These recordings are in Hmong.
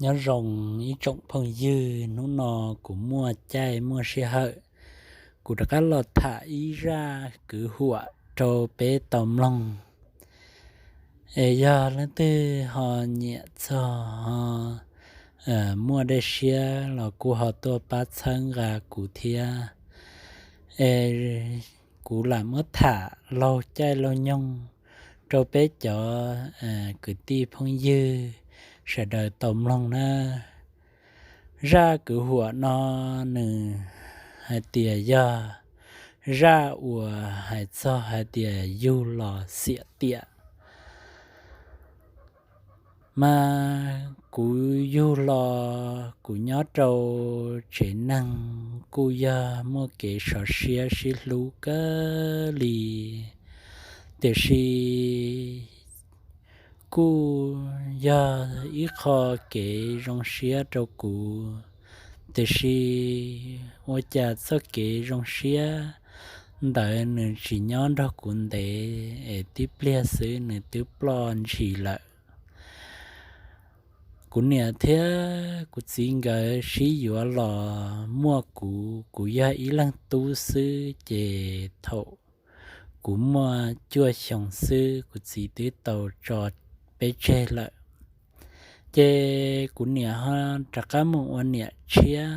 Nyob zoo ib tsoom phooj ywg, hnub no kuv muaj caij muaj sij hawm, kuv rov qab los tham ib zaj kwv huam rau peb tau mloog. Es yog leej twg ho nyiam txog, ho muaj dej siab los kuj ho tuaj pab txhawb nqa kuv thiab. Es kuv lam muab tham laug caij laug nyoog rau peb cov kwv tij phooj ywg sawv daws tau mloog na. Zaj kwv huam no nws hais tias yog zaj uas hais txog hais tias yug los xiam tiam. Mas kuv yug los kuv nyob rau tsev neeg kuj yog muaj kev sov siab sib hlub kawg li, tiam sis kuj yog ib qho kev zoo siab rau kuv, tiam sis ua cas txoj kev zoo siab ntawd nws tsis nyob nrog kuv ntev es tib pliag xwb nws twb ploj ntshis lawm. Kuv niam thiab kuv txiv nkawd sib yuav los muaj kuv, kuv yog ib leeg tub xwb ces thaum kuv muaj cuaj xyoos xwb kuv txiv twb tau tso peb tseg lawm. Ces kuv niam ho rov qab mus ua niam tshiab,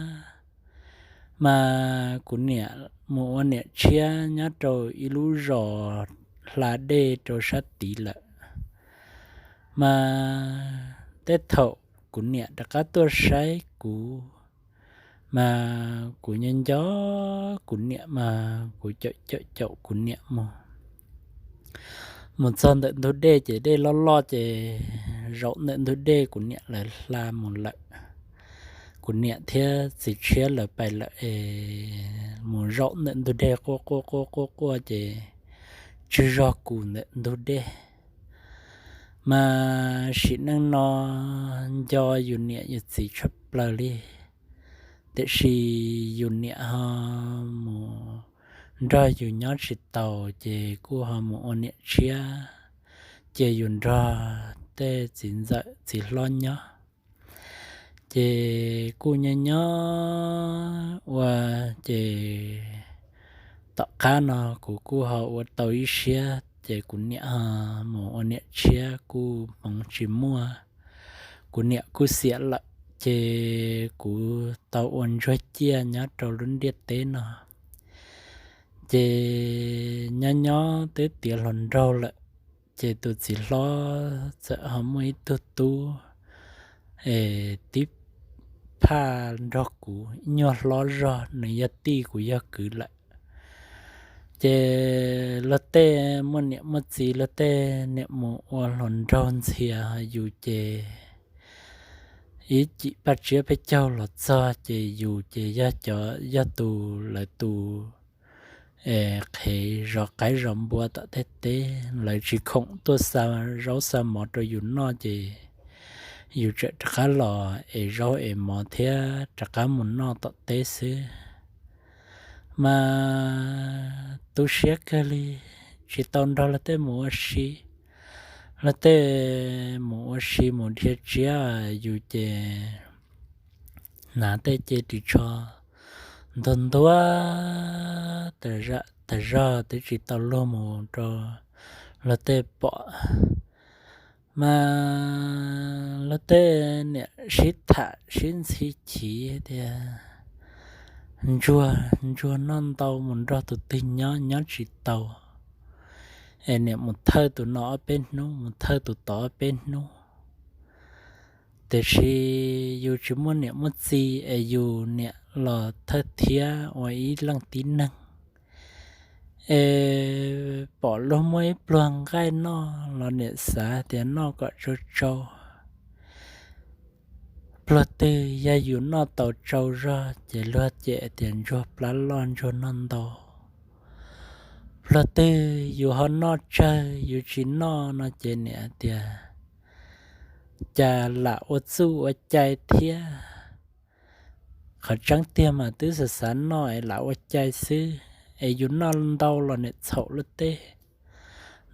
mas kuv niam mus ua niam tshiab nyob rau ib lub zos hla dej rau sab tid lawm. Mas tej thaum kuv niam rov qab tuaj saib kuv, mas kuv nyob nco kuv niam mas kuv caum caum caum kuv niam mus. Mus txog ntawm ntug dej ces dej loj loj ces zaum ntawm ntug dej kuv niam lawv hla mus lawm. Kuv niam thiab txiv tshiab lawv pais lawm es mus zaum ntawm ntug dej quaj quaj quaj quaj quaj ces tsw zog kuv ntawm ntug dej. Mas sim neej no nco yus niam yus txiv tshaj plaws li, tiam sis yus niam ho mus nrog yus nyob tsis taus ces kuj ho mus ua niam tshiab, ces yus nrog tej txiv ntxawm txiv hlob nyob. Ces kuj nyob nyob ua ces tom qab no kuv kuj ho ua tau ib siab ces kuv niam ho mus ua niam tshiab kuj hmoov tsis muaj, kuv niam kuj xiam lawm ces kuv tau ua ntsuag ciaj nyob rau lub ntiaj teb no. Ces nyob nyob twb tiav hluas nraug lawm, ces tus txiv hlob txawm ho muaj ib tug tub es tib phaj nrog kuv ib nyuag hlob zog, nws yog tij kuv yog kwv lawm. Ces luag tej muaj niam muaj txiv, luag tej niam mus ua hluas nraug ntxhias, yus ces ib cim paj tsiab peb caug los txog ces yus ces yog cov, yog tus lawv tus qhev zov qaib zov npua tom tej teb, lawv tsis khoom tuaj xa zaub xa mov rau yus noj ces yus tseem rov qab los ev zaub ev mov thiab rov qab mus noj tom teb xwb. Mas tu siab kawg li, tsis tau nrog luag tej mus ua si. Luag tej mus ua si mus dhia tsiab, yus ces hnav tej ce ris tsho ntuag ntuag tas zog twb tsis tau luag mus rau luag tej pom. Mas luag tej niam sib tham sib ntxhi chiv tias, ntsuag, ntsuag noj ntau mus nrog tus twg nyob nyob tsis tau, es niam mus thawj tus no ob peb hnub, mus thawj tus tod ob peb hnub. Tiam sis yus tsis muaj niam muaj txiv es yus niam los thawj thiab ua ib leej tib neeg. Es pom luag muaj ib pluag nqaij noj los niam xav tias noj kom tsau tsau. Pluag twg yog yus noj tau tsau zog ces luag cem tias ntsuag plab loj ntsuag noj ntau. Pluag twg yus ho noj tsawg yus tsis noj no ces niam tias, cas lam ua txuj ua cai thiab. Qhov tseeb tiag mas twb xav xav noj es lam ua cai xwb, es yus noj ntau los niam txhaum luag tej,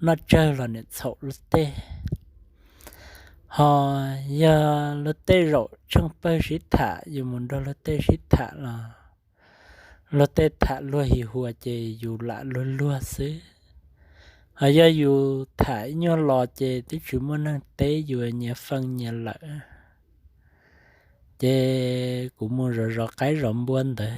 noj tsawg los niam txhaum luag tej. Ho yog luag tej zaum tsheej pawg sib tham, yus mus nrog luag tej sib tham los luag tej tham luag hi huas ces yus lam luag luag xwb. Ho yog yus tham ib nyuag los ces twb tsis muaj neeg teb, yus nyias feej nyias lawm. Ces kuv mus zov zov qaib zov npua ntawd,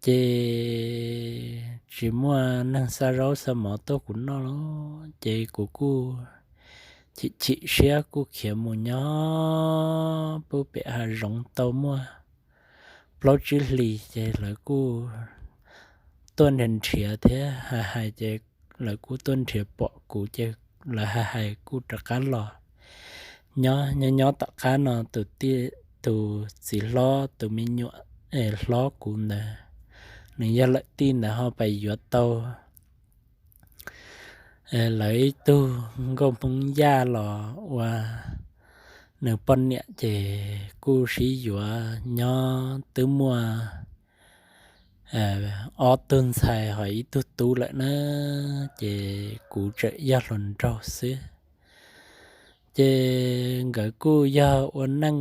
ces tsis muaj neeg xa zaub xa mov tuaj kuv noj lawm, ces kuv kuj chim chim siab kuj khiav mus nyob pub pem hav zoov tau muaj plaub tsib hlis ces lawv kuj tuaj nrhiav nrhiav thiab hais hais ces lawv kuj tuaj nrhiav pom kuv ces lawv hais hais kuj rov qab los nyob. Nyob nyob tom qab no tus txiv hlob tus me nyuam hlob kuv ntawd, nws yog lawm tij ntawd ho pais yuav tau lawv ib tug nkauj Hmoob Yaj los ua nws poj niam ces kuj sib yuav nyob twb muaj ob tug ntxhais ho ib tug tub lawm na, ces kuv tseem yog hluas nraug xwb. Ces nkawd kuj yog ua neej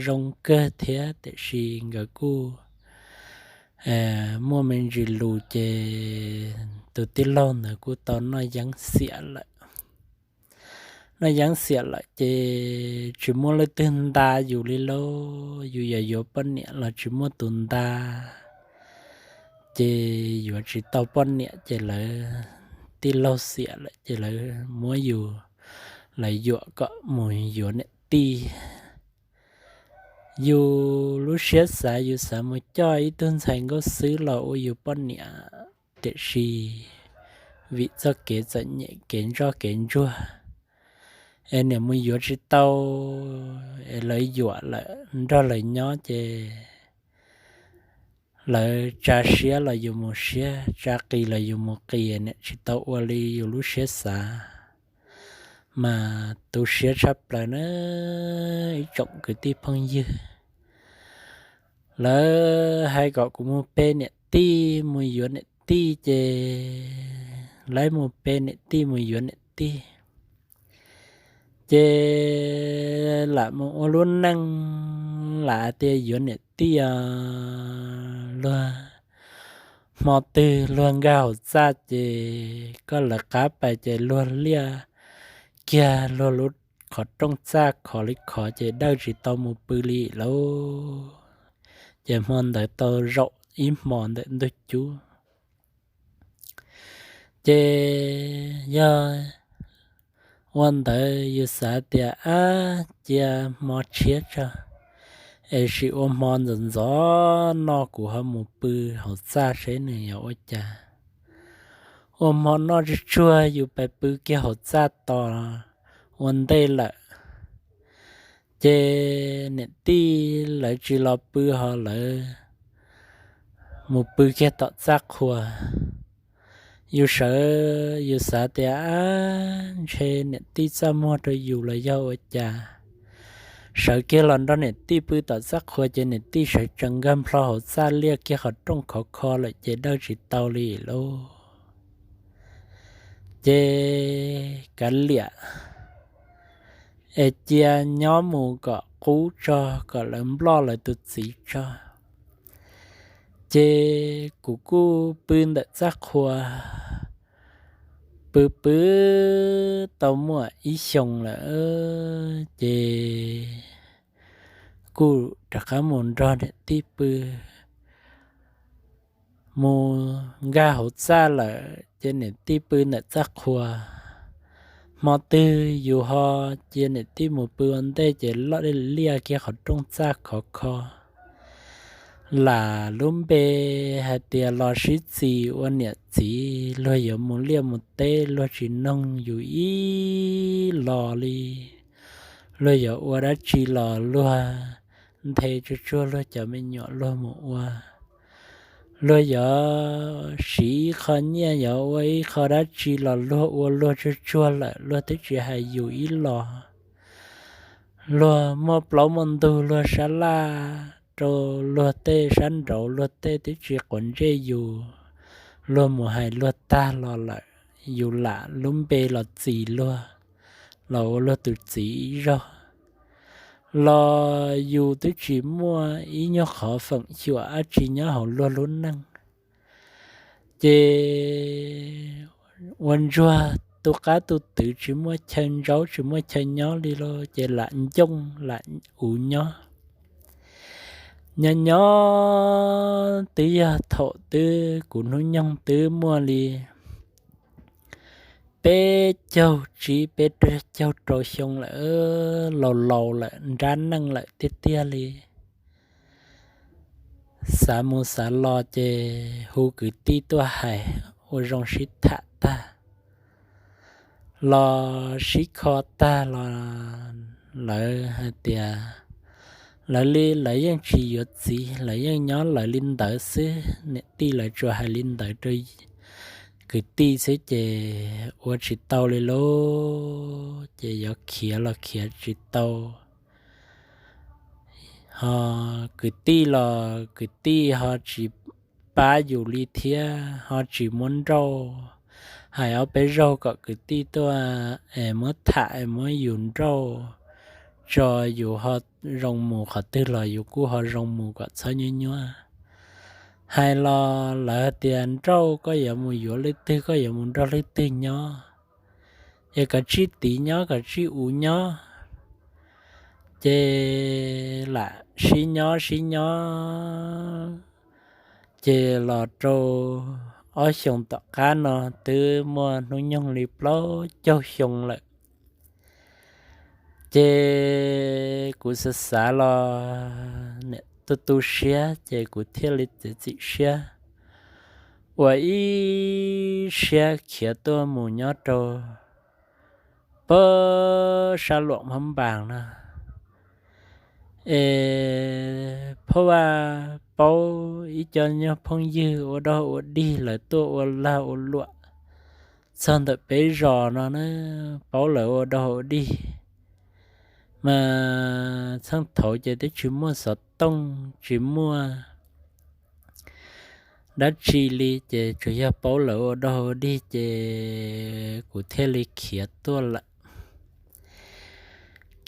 zoo kawg thiab tiam sis nkawd kuj muaj me ntsis lus ces tus tij laug ntawd kuj tau noj yeeb xiam lawm. Noj yeeb xiam lawm ces tsis muaj leej twg nta yus li lauj, yus yog yuav poj niam los tsis muaj tus nta, ces yuav tsis tau poj niam ces lawv tij laug xiam lawm ces lawv muab yus, lawv yuam kom mus yuav niam tij. Yus lub siab xav yus xav mus coj ib tug ntxhais nkauj xwb los ua yus poj niam, tiam sis vim txoj kev txom nyem kev ntsoj kev ntsuag es niam mus yuav tsis tau, es lawv yuam lawm nrog lawv nyob ces lawv tsa siab los yus mus siab, tsa qis los yus mus qis, niam tsis tau ua li yus lub siab xav. Mas tu siab tshaj plaws na ib tsoom kwv tij phooj ywg. Lawv hais kom kuv mus pe niam tij mus yuav niam tij ces lawv mus pe niam tij mus yuav niam tij. Ces lam mus ua lub neej lam tias yuav niam tij os, luag hmo twg luag nkag hauv txaj ces koj lawv qab pais ces luag liaj kiag luag lub qhov rooj txaj khov li khov ces dawj tsis tau mus pw li lauj. Ces hmo ntawd tau zaum ib hmo ntawm ntug cub. Ces yog ua ntawd yus xav tias ab cia hmo tshiab tso, es sim ua hmo ntxov ntxov no kuv ho mus pw hauv txaj seb nws yog ua cas. Ua hmo noj tsuag tsuag yus pais pw kiag hauv txaj tos ua ntej lawm. Ces niam tij lawv tsis los pw ho lawv mus pw kiag tom txaj qhua. Yus sawv yus xav tias ab ntshe niam tij txaj muag rau yus los yog ua cas. Sawv kiag los nrog niam tij pw tom txaj qhua ces niam tij sawv tsees nkag nplho hauv txaj liaj kiag qhov rooj khov kho lawm ces dawj tsis tau li lauj. Ces kav liam, es cia nyob mus kom qub tso, kom lawv nploj lawv tus txiv tso. Ces kuv kuj pw ntawm txaj qhua, pw pw tau muaj ib xyoos lawm, ces kuj rov qab mus nrog niam tij pw. Mus nkag hauv txaj lawm ces niam tij pw ntawm txaj qhua. Hmo twg yus ho cia niam tij mus pw ua ntej ces loj liaj kiag qhov rooj txaj khov kho. Lam lub npe hais tias los sib txis ua niam txiv, luag yuav mus liaj mus teb luag tsis noog yus ib los li. Luag yuav ua dab tsi los luag nthe tsuag tsuag luag cov me nyuam luag mus ua. Luag yuav siv ib qho nyiaj yuav ua ib qho dab tsi los luag ua luag tsuag tsuag lawm luag twb tsis hais yus ib los. Luag muaj plaub muaj ntug luag sab laj rau luag tej sab nraud luag tej twb tsis quav ntsej yus. Luag mus hais luag tag los lawm, yus lam lub npe los txis luag, los ua luag tus txiv ib zaug, los yus twb tsis muaj ib nyuag qhov feem xyuam dab tsi nyob hauv luag lub neej. Ces ua ntsuag tu qab tu twv tsis muaj chaw ntsaub tsis muaj chaw nyob li los ces lam ncooj lam uv nyob. Nyob nyob twb yog thaum twb kuv hnub nyoog twb muaj li peb caug tsib peb caug rau xyoo lawm, laus laus lawm nrab neej lawm tiag tiag li. Xav mus xav los ces hu kwv tij tuaj hais ua zoo sib tham tag los sib kho tag los lawv hais tias lawv li lawv yeej tsis yuav txiv, lawv yeej nyob lawv li ntawd xwb. Niam tij lawv tsuas hais li ntawd rau kwv tij xwb ces ua tsis tau li lauj, ces yuav khiav los khiav tsis tau. Ho kwv tij los kwv tij ho tsis pab yus li thiab, ho tsis muab nrauj. Hais ob peb zaug kom kwv tij tuaj es muab tham es muab yus nrauj tso, yus ho zoo mus qhov twg los yus kuj ho zoo mus kom txhob nyuaj nyuaj. Hais los lawv tias nrauj koj yuav mus yuav leej twg, koj yuav mus nrog leej twg nyob, es kom tsij tiv nyob kom tsij uv nyob. Ces lam sib nyob sib nyob, ces los rau ob xyoos tom qab no twb muaj hnub nyoog li plaub caug xyoo lawm. Ces kuv xav xav los niam tu tu siab ces kuv thiaj li txiav txim siab ua ib siab khiav tuaj mus nyob rau pab sab Luam Hmoob Npas no. Es phab Vaj paub ib co nyuag phooj ywg ua dog ua dig lawv tuaj ua lag ua luam txog ntawm peb zos no na, paub lawv ua dog ua dig. Mas txheej thaud ces twb tsis muaj xov tooj tsis muaj dab tsi li ces tsuas yog paub lawv ua dog ua dig ces kuv thiaj li khiav tuaj lawm.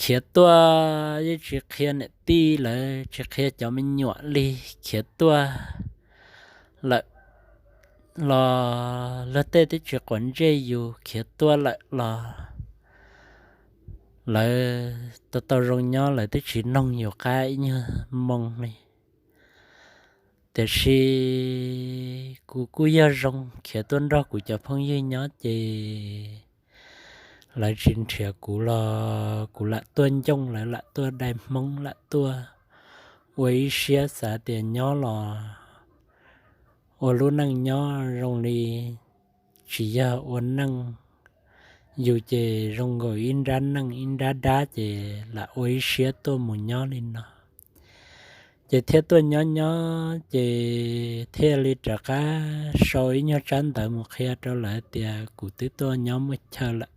Khiav tuaj yeej tsis qhia niam tij lawv tsis qhia cov me nyuam li, khiav tuaj lawm los luag tej twb tsis quav ntsej yus, khiav tuaj lawm los lawv tau tau zoo nyob lawv twb tsis noog yus qab ib nyuag moo li. Tiam sis kuv kuj yog zoo khiav tuaj nrog kuv cov phooj ywg nyob ces lawv tsis nrhiav kuv los kuv lam tuaj ncooj lawv, lam tuaj dai hmoob, lam tuaj ua ib siab xav tias nyob los ua lub neej nyob zoo li tsis yog ua neej, yus ces zoo nkaus ib nrab neej ib nrab dab ces lam ua ib siab tuaj mus nyob li no. Ces thiaj tuaj nyob nyob ces thiaj li rov qab sau ib nyuag tsab ntawv mus qhia rau lawv tias kuv twb tuaj nyob muaj chaw lawm,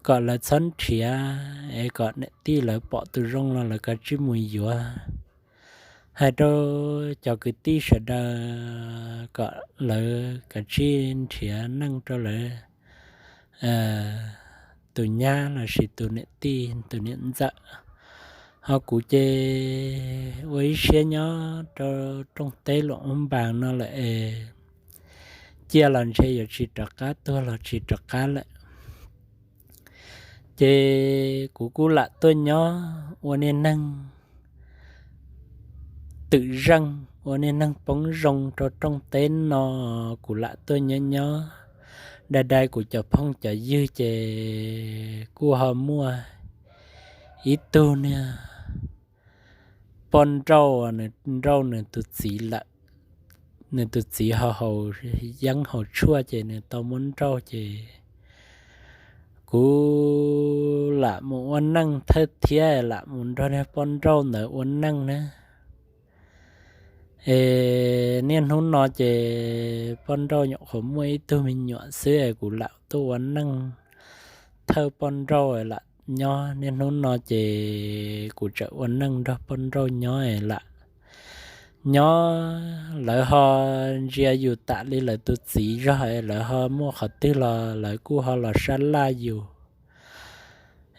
kom lawv txhob nrhiav es kom niam tij lawv pom tus zoo los lawv kav tsij mus yuav. Hais rau cov kwv tij sawv daws kom lawv kav tsij nrhiav neej rau lawv tus nyab lossis tus niam tij tus niam ntxawm. Ho kuv ces ua ib siab nyob rau rooj teb Luam Ub Npas no lawm es cia los ntshe yuav tsis rov qab, tuag los tsis rov qab lawm. Ces kuv kuj lam tuaj nyob ua niag neeg twm zeej, ua niag neeg poob zoo rau rooj teb no, kuv lam tuaj nyob nyob dai dai kuv cov phooj cov ywg ces kuj ho muaj ib tug niag poj nrauj, nws nrauj nws tus txiv lawm. Nws tus txiv ho haus yeeb haus tshuaj ces nws tau muab nrauj ces kuv lam mus ua neej thawj thiab lam mus nrog niag poj nrauj ntawd ua neej na. Es niaj hnub no ces poj nrauj nyuam qhuav muaj ib tug me nyuam xwb es kuv lam tuaj ua neej thawj poj nrauj lam nyob. Niaj hnub no ces kuv tseem ua neej nrog poj nrauj nyob es lam nyob, lawv ho ntsia yus tam li lawv tus txiv zog es lawv ho muaj qhov twg los lawv kuj ho los sab laj yus.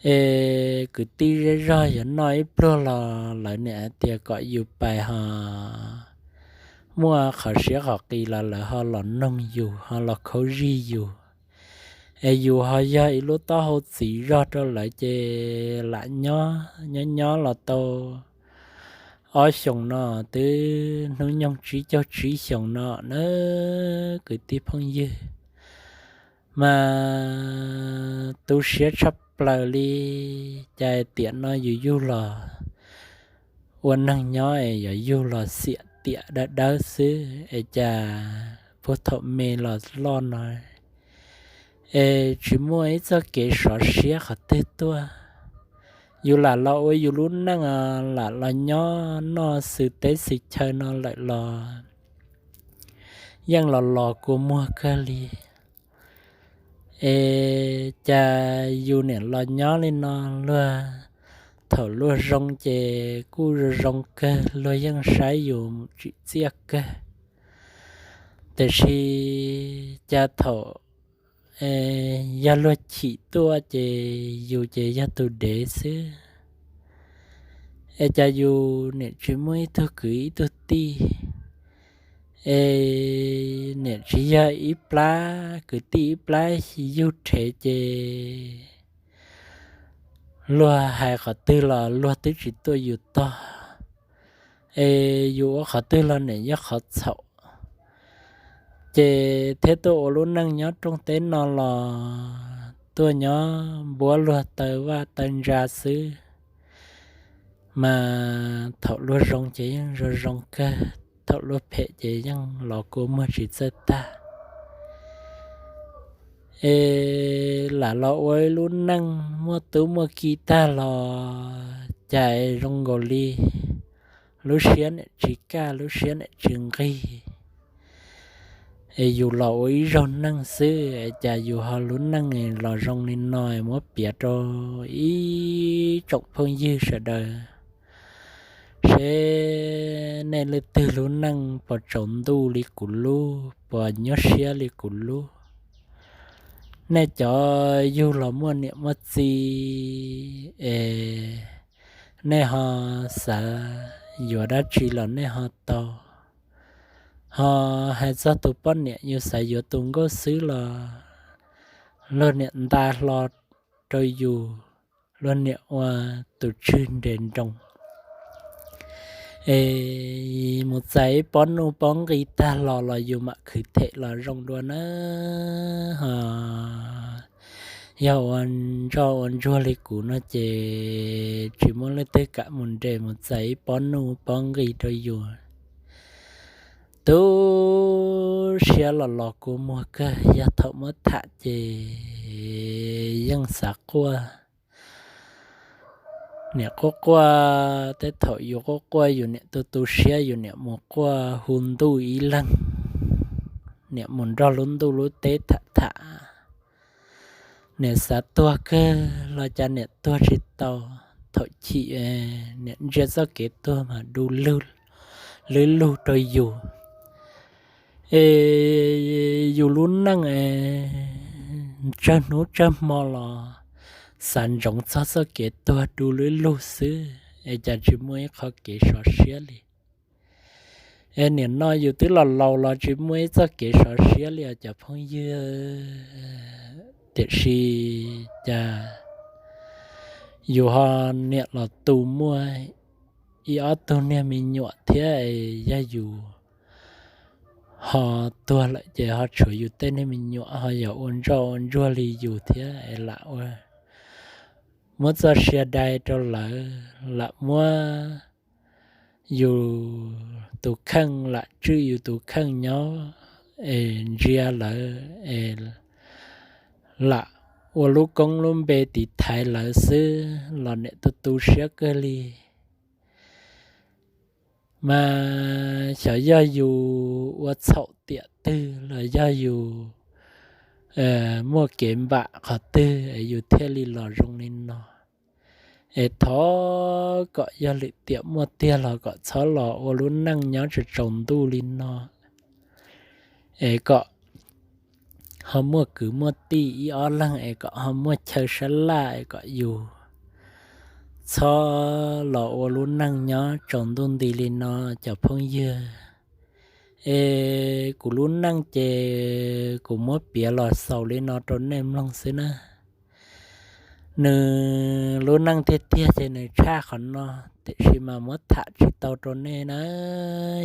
Es kwv tij zej zog yuav noj ib pluag los lawv niam hais tias kom yus pais ho muaj qhov siab qhov qis los lawv ho los noog yus ho los khaub zig yus. Es yus ho yog ib lub taub hau txiv zog rau lawv ces lam nyob nyob nyob los tau ob xyoos no, twb hnub nyoog tsib caug tsib xyoos no na, kwv tij phooj ywg. Mas tu siab tshaj plaws li, cas tiam no yus yug los ua neeg nyob es yuav yug los xiam tiam dawb dawb xwb es cas puag thaum me los loj no es tsis muaj ib txoj kev sov siab qhov twg tuaj. Yus lam los ua yus lub neej, lam los nyob noj xws teb xws chaw no lawm los yeej los los kua muag kawg li. Es cas yus niam los nyob li no, luag thaum luag zoo ces kuj zoo zoo kawg, luag yeej saib yus mus tsim txiaj kawg. Tiam sis cas thaum yog luag chim tuaj ces yus ces yog tus dev xwb. Es cas yus niam tsis muaj ib tug kwv ib tug tij, es niam tsis yog ib plab kwv tij ib plab yug rhev ces luag hais qhov twg los luag twb tsis tuaj yus tog. Es yus ua qhov twg los niam yog qhov txhaum. Ces thiab tuaj ua lub neej nyob rooj teb no los tuaj nyob npuab luag taw vaj taw ntsa xwb. Mas thaum luag zoo ces yeej zoo zoo kawg, thaum luag phem ces yeej los kua muag tsis txawj tag. Es lam los ua ib lub neej muaj tub muaj ki tag los cas zoo nkaus li lub siab niam tsis kaj lub siab niam tsis nqig. Es yus los ua ib zaug neej xwb es cas yus ho lub neej los zoo li no, muab piav rau ib tsoom phooj ywg sawv daws seb nej leej twg lub neej puas tsaus ntuj li kuv lub, puas nyuaj siab li kuv lub. Nej cov yug los muaj niam muaj txiv es nej ho xav yuav dab tsi los nej ho tau. Ho hais txog tus poj niam yus xav yuav tus nkauj xwb los luag niam nta hlo rau yus, luag niam ua tus tswg nres nroos. Es mus txais ib pob nuj pob nqi tag los los yus mam khwv them los zoo dua na. Ho yog ua ntsoj ua ntsuag li kuv no ces tsis muaj leej twg kam mus nres mus txais ib pob nuj pob nqi rau yus. Tu siab los los kua muag kawg, yog thaum muab tham ces yeej xav quaj. Niam quaj quaj, tej thaum yus quaj quaj yus niam tu tu siab yus niam mus quaj hu ntuj ib leeg, niam mus nrog lub ntuj lub teb tham tham. Niam xav tuag kawg los cas niam tuag tsis tau. Thaum chim niam ntsia txoj kev tuag mas du lug, lwb lug rau yus. Es yus lub neej es tsawg hnub tsawg hmo los xav ntsoov txog txoj kev tuag du lwb lug xwb es cas tsis muaj ib qho kev sov siab li. Es nim no yus twb los laus los tsis muaj ib txoj kev sov siab li os cov phooj ywg. Tiam sis cas yus ho niam los tu muaj ib ob tug niag me nyuam thiab, yog yus ho tuag lawm ces ho tshuav yus tej niag me nyuam ho yog ua ntsoj ua ntsuag li yus thiab es lam ua, muab txoj sia dai rau lawv, lam muab yus tus kheej, lam tswj yus tus kheej nyob es ntsia lawv es lam ua lub koob lub npe tiv thaiv lawv xwb los niam tu tu siab kawg li. Mas xyov yog yus ua txhaum tiam twg los yog yus muaj kev npam qhov twg es yus thiaj li los zoo li no. Es thov kom yog lwm tiam muaj tiag los kom txhob los ua lub neej nyob tsaus tsaus ntuj li no. Es kom ho muaj kwv muaj tij ib ob leeg es kom ho muaj chaw sab laj es kom yus txhob los ua lub neej nyob tsaus ntuj nti li no cov phooj ywg. Es kuv lub neej ces kuv muab piav los xaus li no rau nej mloog xwb na. Nws lub neej tiag tiag ces nws tshaj qhov no, tiam sis mas muab tham tsis tau rau nej na.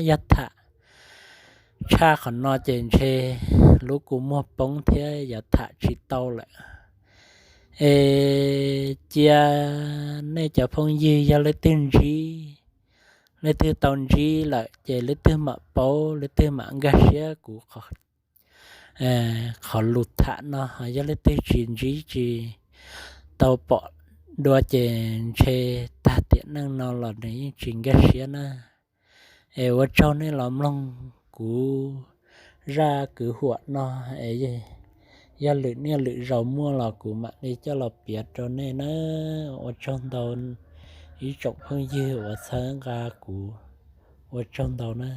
Yog tham tshaj qhov no ces ntshe lub kua muag poob thiab yuav tham tsis tau lawm. Es cia nej cov phooj ywg yog leej twg ntsib, leej twg tau ntsib lawm ces leej twg mam paub, leej twg mam nkag siab kuv qhov lus tham no. Yog leej twg tsis ntsib tsis tau pom dua ces ntshe tag tiam neej no los nws yeej tsis nkag siab na. Es ua tsaug nej los mloog kuv zaj kwv huam no. Es yog lwm niaj lwm zaus muaj los kuv mam li coj los piav rau nej na. Ua tsaug ntau ib tsoom phooj ywg uas txhawb nqa kuv, ua tsaug ntau na.